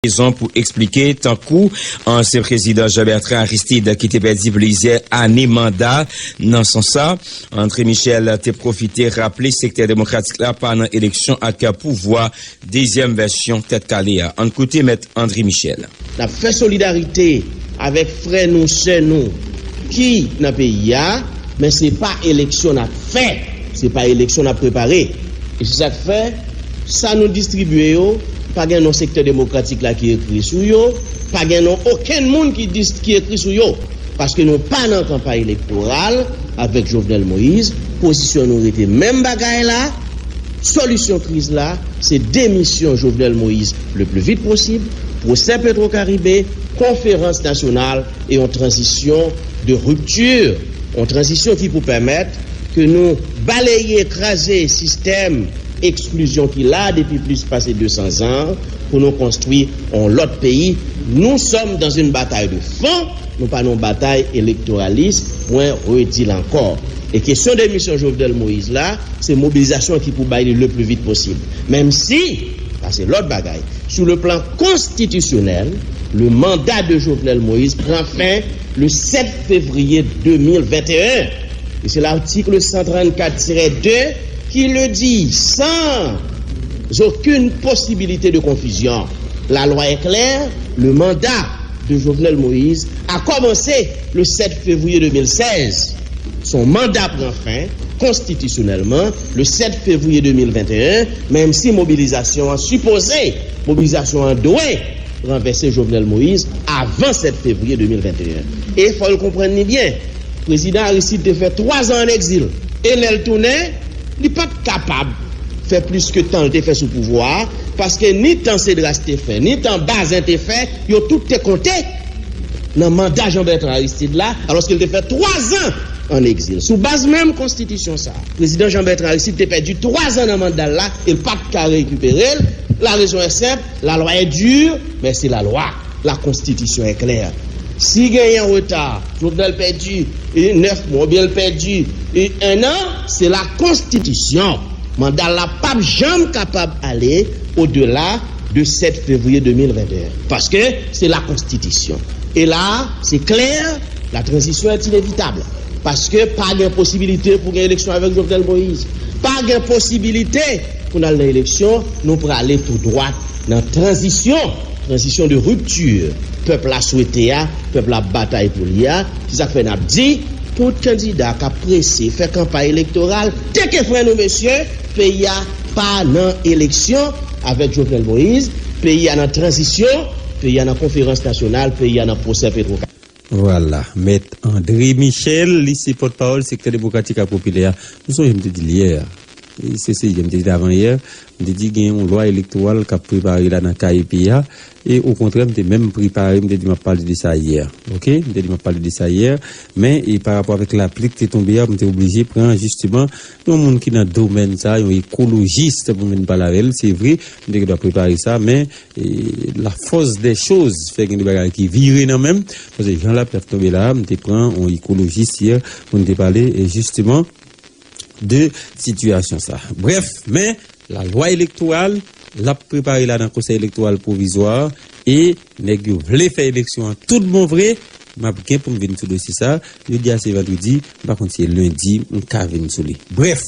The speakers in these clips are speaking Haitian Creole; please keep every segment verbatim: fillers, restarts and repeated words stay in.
rezon pou eksplike, tankou ansyen prezidan Jean Bertrand Aristide ki te pèdi plizyè ane manda. Nan sans sa, André Michel te pwofite raple sektè demokratik la pa nan eleksyon ak pouvwa. Dezyèm vèsyon Tèt Kale a. Ann koute Mèt André Michel. N ap fè solidarite avèk frè nou, sè nou ki nan peyi a, men se pa eleksyon n ap fè, se pa eleksyon n ap prepare. E se sa k fè, sa nou distribye yo, pa gen non sektè demokratik la ki ekri sou yo, pa gen non okenn moun ki dis-, ki ekri sou yo. Paske nou pa nan kanpay elektoral avèk Jovenel Moïse, pozisyon nou rete menm bagay la. Solisyon kriz la, se demisyon Jovenel Moïse le plus vite possible, pwosè Petro Caribe, konferans nasyonal e yon tranzisyon de ripti, yon tranzisyon ki pou pèmèt ke nou baleye, kraze sistèm eksklizyon ki la depi plis pase de san zan pou nou konstwi yon lòt peyi. Nous sommes dans une bataille de fond, nou pa nan yon batay elektoralis, mwen redi l ankò. E kesyon demisyon Jovenel Moïse la, se mobilizasyon ki pou bay li le plus vite possible. Menm si, sa se lòt bagay, sur le plan constitutionnel, le mandat de Jovenel Moïse prend fin le sept février deux mille vingt et un. Et c'est l'article cent trente-quatre tiret deux qui le dit sans aucune possibilité de confusion. La loi est claire, le mandat de Jovenel Moïse a commencé le sept février deux mille seize. Son mandat prend fin constitutionnellement le sept février deux mille vingt et un, menm si mobilizasyon an sipoze, mobilizasyon an dwe ranvèse Jovenel Moïse avan sept février deux mille vingt et un. E fò l konprann li byen, prezidan Aristide te fè twa zan an egzil. E lè l tounen, li pa t kapab fè plis ke tan l te fè sou pouvwa a, paske ni tan Cedras te fè, ni tan Bazin te fè, yo tout te konte nan manda Jean Bertrand Aristide la, alòske l te fè twa zan an egzil. Sou baz menm konstitisyon sa a, prezidan Jean Bertrand Aristide te pèdi twa zan nan manda l la, e l pa t ka rekipere l. La raison est simple, la loi est dure, mais c'est la loi. La constitution est claire. Si genyen reta, Jovenel pèdi, e, nèf mwa, oubyen l pèdi, e, en an, se la konstitisyon. Manda l la p ap janm kapab ale odela de sept février deux mille vingt et un. Paske se la konstitisyon. E la, se klè, la transition est inévitable. Paske pa gen posibilite pou gen eleksyon avèk Jovenel Moïse. Pa gen posibilite pou n al nan eleksyon, nou prale tou dwat nan tranzisyon, tranzisyon de ripti pèp la swete a, pèp la ap batay pou li a. Se sa k fè n ap di, tout kandida k ap prese fè kanpay elektoral, teke fren nou mesye, peyi a pa nan eleksyon avèk Jovenel Moïse, peyi a nan tranzisyon, peyi a nan konferans nasyonal, peyi a nan pwosè Petro. Vwala, Mèt André Michel, li se pòtpawòl sektè demokratik ak popilè a. Nou sonje m te di l yè, e se, se yè, m te di l avan yè, m te di gen yon lwa elektoral k ap prepare la nan kay peyi a, e okontrè, m te menm prepare, m te di m ap pale de sa yè, oke? M te di m ap pale de sa yè, men e pa rapò avèk lapli k te tonbe a, m te oblije pran jisteman yon moun ki nan domèn sa, yon ekolojis pou m vin pale avè l, se vre, m te gen dwa prepare sa, men e, la force des choses fè gen de bagay ki vire nan men m. Paske jan lapli ap tonbe la, m te pran yon ekolojis yè pou n te pale, e, jisteman de sitiyasyon sa. Brèf, men lalwa elektoral, l ap prepare la nan Konsèy Elektoral Pwovizwa, e nèg yo vle fè eleksyon an tout bon vre, m ap gen pou m vin sou dosye sa. Jodi a se vandredi, m pa konn si se lendi m ka vin sou li. Brèf,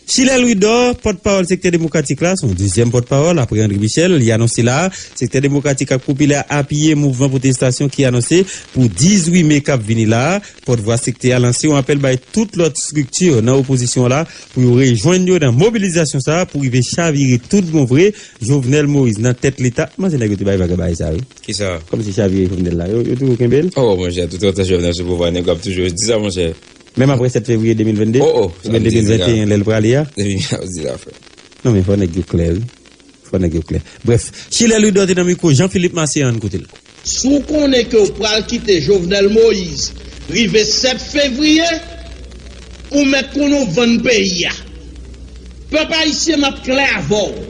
Chilè Louidor, pòtpawòl sektè demokratik la, se yon dezyèm pòtpawòl apre André Michel, li anonse la, sektè demokratik ak popilè a apiye mouvman pwotestasyon ki anonse pou dizuit me k ap vini la. Pòtvwa sektè a lanse yon apèl bay tout lòt estrikti nan opozisyon la pou yo rejwenn yo nan mobilizasyon sa a pou rive chavire tout bon vre Jovenel Moïse nan tèt Leta. Manzè, nèg yo te bay vag a bagay sa, wi. Kisa? Kòmsi chavire Jovenel la, yo, yo toujou kenbe l. Oh, monchè, toutotan Jovenel sou pouvwa, nèg yo ap toujou di sa, monchè. Menm apre sèt fevriye de mil vennde? Oh, oh, oubyen de mil venteyen, lè l prale a? Depi m ap di la, frè. Non, men fò nèg yo klè, wi. Fò nèg yo klè. Brèf, Chilè Louidor te nan mikwo Jean Philippe Marcellin, ann koute l. Si w konnen ke w pral kite Jovenel Moïse rive sèt fevriye, ou mèt konnen w vann peyi a. Pèp ayisyen, m ap klè avè w.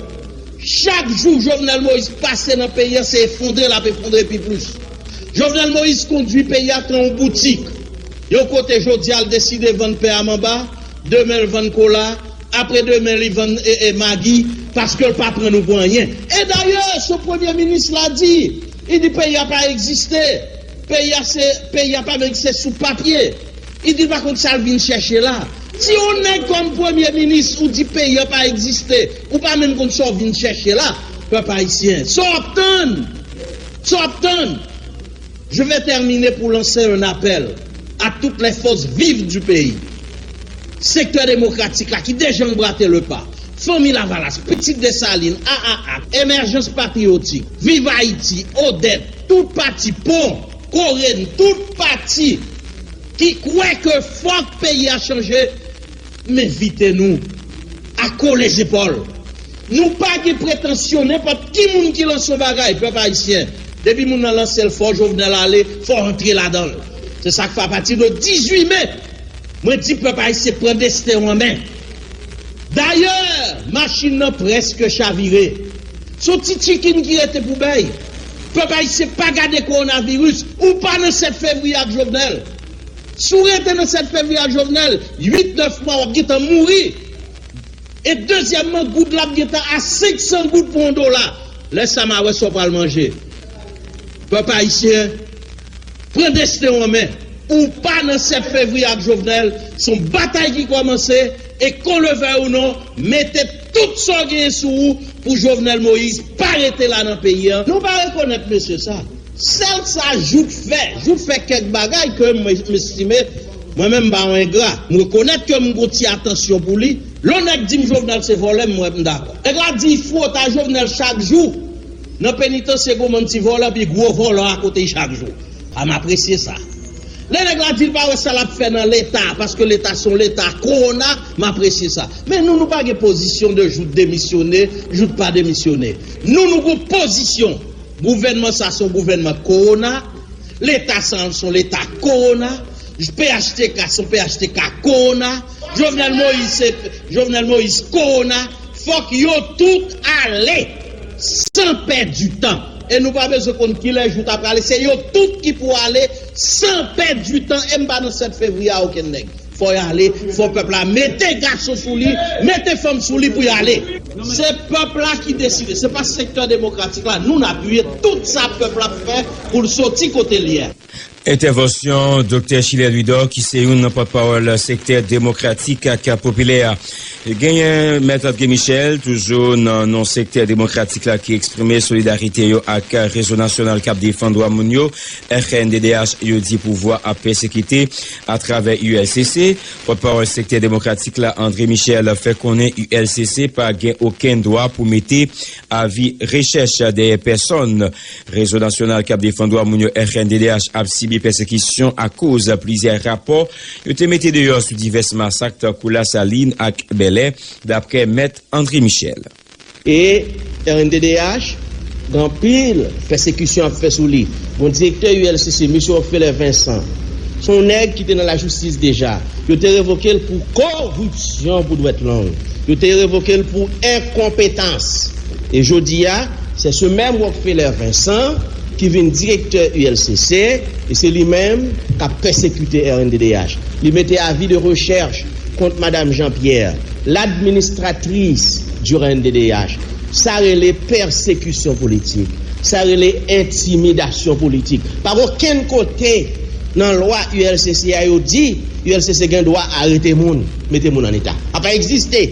Chak jou Jovenel Moïse pase nan peyi a, se efondre l ap efondre pi plis. Jovenel Moïse kondui peyi a tan yon boutik. Yon kote jodi a, l deside vann pè a manba, demen l vann kola, Apre demen, li vann e, e, magi paske l pa pran nou pou anyen. E dayè, se premye minis la di, li di peyi a pa egziste. Peyi a se, peyi a pa menm egziste sou papye. Li di l pa konn sa l vin chèche la. Si yon nèg kòm premye minis ou di peyi a pa egziste, ou pa menm konn sa w vin chèche la, pèp ayisyen. Sa w ap tann? Sa w ap tann? Je vais terminer pour lancer un appel à toutes les forces vives du pays. Sektè demokratik la ki deja anbrate le pa. Fanmi Lavalas, Pitit Desalin, A A A, Emèjans Patriyotik, Viv Ayiti, Odèt, tout pati, Pon, Koren, tout pati ki kwè ke fòk peyi a chanje, m envite nou a kole zepòl. Nou pa gen pretansyon, nenpòt ki moun ki lanse yon bagay, pèp ayisyen, depi moun nan lanse l, fò Jovenel ale, fò antre ladan l. Se sa k fè apati de dizuit me, mwen di pèp ayisyen pran desten w an men. Dayè, machin nan prèske chavire. Se yon ti chicken ki rete pou bèy. Pèp ayisyen pa gade kowonaviris, ou pa nan sèt fevriye ak Jovenel. Si w rete nan sèt fevriye ak Jovenel, uit, nèf mwa, w ap gentan mouri. E dezyèmman, goud la ap gentan a senk san goud pou yon dola. Lè sa, m a wè sa w pral manje. Pèp ayisyen, pran desten w an men. Ou pa nan sèt fevriye ak Jovenel, se yon batay ki kòmanse, e qu'on le veuille ou non, mete tout sa w genyen sou ou pou Jovenel Moïse pa rete la nan peyi a. Nou pa rekonèt mesye sa. Sèl sa Jout fè, Jout fè kèk bagay ke mwen, m estime, mwen menm m pa yon engra. M rekonèt ke m gon ti atansyon pou li. Lè yon nèg di m Jovenel se vòlè, m wè m dakò. Nèg la di fwota Jovenel chak jou. Nan penitansye gon bann ti vòlè, pi gwo vòlè akote chak jou. A, m apresye sa. Lè nèg la di l pa wè sa l ap fè nan Leta, paske Leta se yon Leta kowona, m apresye sa. Men nou, nou pa gen pozisyon de Jout demisyone, Jout pa demisyone. Nou, nou gon pozisyon. Gouvènman sa se yon gouvènman kowona. Leta sa se yon Leta kowona. P H T K se yon P H T K kowona. Jovenel Moïse se Jovenel Moïse kowona. Fòk yo tout ale san pèdi tan. E nou pa bezwen konn kilè jou ta prale. Se yo tout ki pou ale san pèdi tan. E m pa nan sèt fevriye a okenn nèg. Fò y ale, fò pèp la mete gason sou li, mete fanm sou li pou y ale. Se pèp la ki deside, se pa sektè demokratik la. Nou n apiye tout sa pèp la ap fè pou l soti kote l ye a. Entèvansyon Doktè Chilè Louidor, ki se youn nan pòtpawòl sektè demokratik ak popilè a. Genyen Mèt André Michel, toujou nan non sektè demokratik la, ki eksprime solidarite yo ak Rezo Nasyonal k ap defann dwa moun yo, R N D D H, yo di pouvwa ap pèsekite atravè U L C C. Pòtpawòl sektè demokratik la, André Michel, fè konnen U L C C pa gen okenn dwa pou mete avi rechèch dèyè pèsòn. Rezo Nasyonal k ap defann dwa moun yo, R N D D H, ap sibi pèsekisyon akoz plizyè rapò yo te mete deyò sou divès masak tankou Lasalin ak Bèlè, daprè Mèt André Michel. E R N D D H, gen anpil pèsekisyon ap fè sou li. Gon direktè U L C C, mesye Rockefeller Vincent, se yon nèg ki te nan lajistis deja. Yo te revoke l pou koripsyon pou dwèt long. Yo te revoke l pou enkonpetans. E jodi a, se se menm Rockefeller Vincent ki vin direktè U L C C, e se li menm k ap pèsekite R N D D H. Li mete avi de rechèch kont Madam Jean-Pierre, l'administratrice du R N D D H. Sa rele pèsekisyon politik. Sa rele entimidasyon politik. Pa okenn kote nan lwa U L C C a yo di U L C C gen dwa arete moun, mete moun an eta. A pa egziste.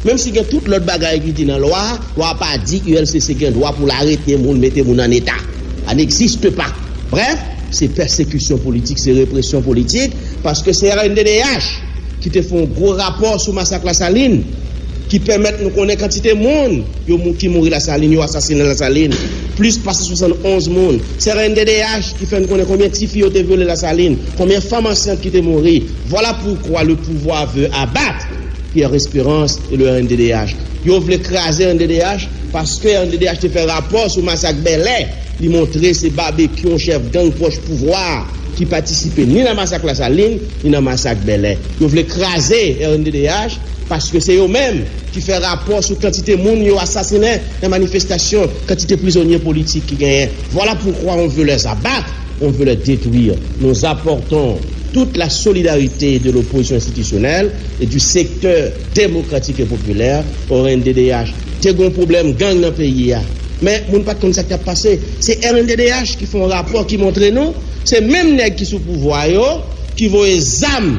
Menm si gen tout lòt bagay ki di nan lwa a, lwa a pa di U L C C gen dwa pou l arete moun, mete moun an eta. Ça n'existe pas. Brèf, se pèsekisyon politik, se represyon politik, paske se R N D D H ki te fè yon gwo rapò sou masak Lasalin, ki pèmèt nou konnen kantite moun yo mou-, ki mouri Lasalin, yo asasinen Lasalin, plis pase swasann onz moun. Se R N D D H ki fè n konnen konbyen tifi yo te vyole Lasalin, konbyen fanm ansent ki te mouri. Voilà pourquoi le pouvoir veut abattre Pierre Espérance et le R N D D H. Yo vle kraze R N D D H, Paske R N D D H te fè rapò sou masak Bèlè, li montre se Babekyou, yon chèf gang pwòch pouvwa a, ki patisipe ni nan masak Lasalin, ni nan masak Bèlè. Yo vle kraze R N D D H paske se yo menm ki fè rapò sou kantite moun yo asasinen nan manifestasyon, kantite prizonye politik ki genyen. Voilà pourquoi on veut les abattre, on veut les détruire. Nous apportons toute la solidarité de l'opposition institutionnelle et du secteur démocratique et populaire au R N D D H. Te gon pwoblèm gang nan peyi a. Men moun pa t konn sa k t ap pase. Se R N D D H ki fè yon rapò ki montre nou se menm nèg ki sou pouvwa yo ki voye zam